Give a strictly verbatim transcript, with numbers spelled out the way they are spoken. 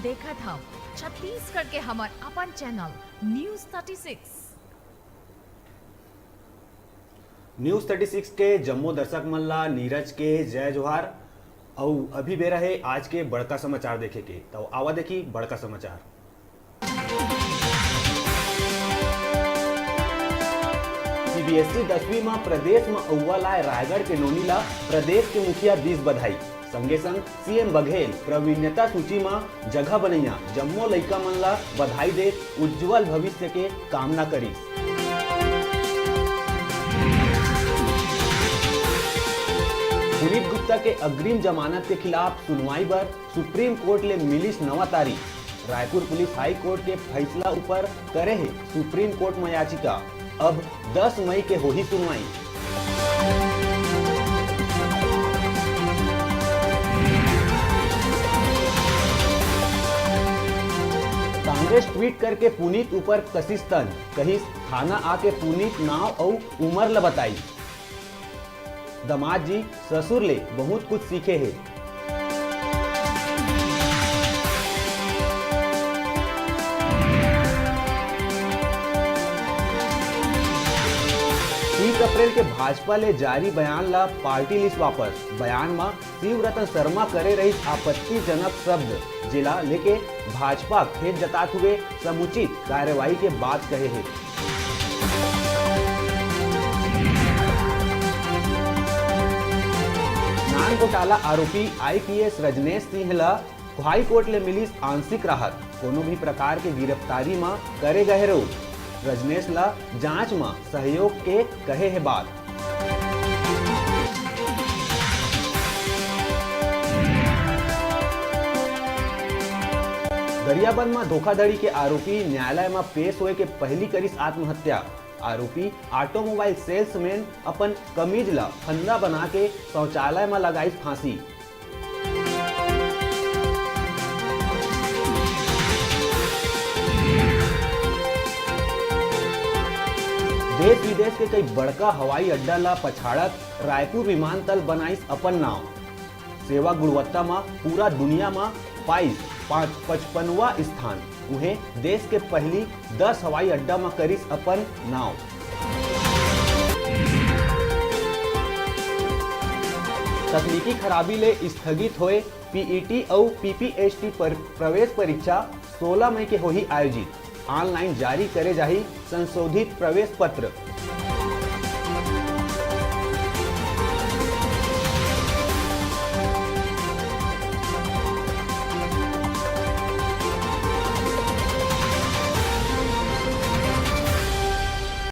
देखत हव छत्तीसगढ़ के हमर अपन channel news thirty six. News thirty six के जम्मो दर्शक मन ला नीरज के जय जोहार। अउ अभी बेरा हे आज के बड़का समाचार देखे के, त आवा देखी बड़का समाचार। सीबीएसई दसवीं म प्रदेश म अव्वल आए रायगढ़ के नोनी ला प्रदेश के मुखिया दीस बधाई। संगे संग सीएम बघेल प्रवीण्यता सूची म जगह बनइया जम्मो लइका मन ला बधाई दे उज्जवल भविष्य के कामना करिस। पुनीत गुप्ता के अग्रिम जमानत के खिलाफ सुनवाई बर सुप्रीम कोर्ट ले मिलिस नवा तारीख। रायपुर पुलिस हाई कोर्ट के फैसला ऊपर करे हे सुप्रीम कोर्ट म याचिका। अब दस मई के होही सुनवाई। कांग्रेस ट्वीट करके पुनीत ऊपर कसिस तंज, कहिस थाना आके पुनीत नाव अउ उमर ल बताई। दमाद जी ससुर ले बहुत कुछ सीखे हे। तीस अप्रैल के भाजपा ले जारी बयान ला पार्टी लिस वापस। बयान म शिवरतन शर्मा करे रहिस आपत्तिजनक शब्द, जेला लेके भाजपा खेद जतात हुए समुचित कार्रवाई के बात कहे हे। नान घोटाला आरोपी आईपीएस रजनेश सिंह ला हाई कोर्ट ले मिलिस आंशिक राहत। कोनो भी प्रकार के गिरफ्तारी म करे गए रोक। रजनेश ला जांच म सहयोग के कहे हे बात। गरियाबंद म धोखाधड़ी के आरोपी न्यायालय म पेश होए के पहली करिस आत्महत्या। आरोपी ऑटोमोबाइल सेल्समैन अपन कमीज ला फंदा बना के शौचालय म लगाइस फांसी। देश विदेश के कई बड़का हवाई अड्डा ला पछाड़त रायपुर विमानतल बनाइस अपन नाव। सेवा गुणवत्ता म पूरा दुनिया म पाइस पाँच पचपनवा स्थान। उहें देश के पहली दस हवाई अड्डा म करिस अपन नाव। तकनीकी खराबी ले स्थगित होए पीईटी अउ पीपीएचटी पर प्रवेश परीक्षा सोलह मई के होही आयोजित। ऑनलाइन जारी करे जाही संशोधित प्रवेश पत्र।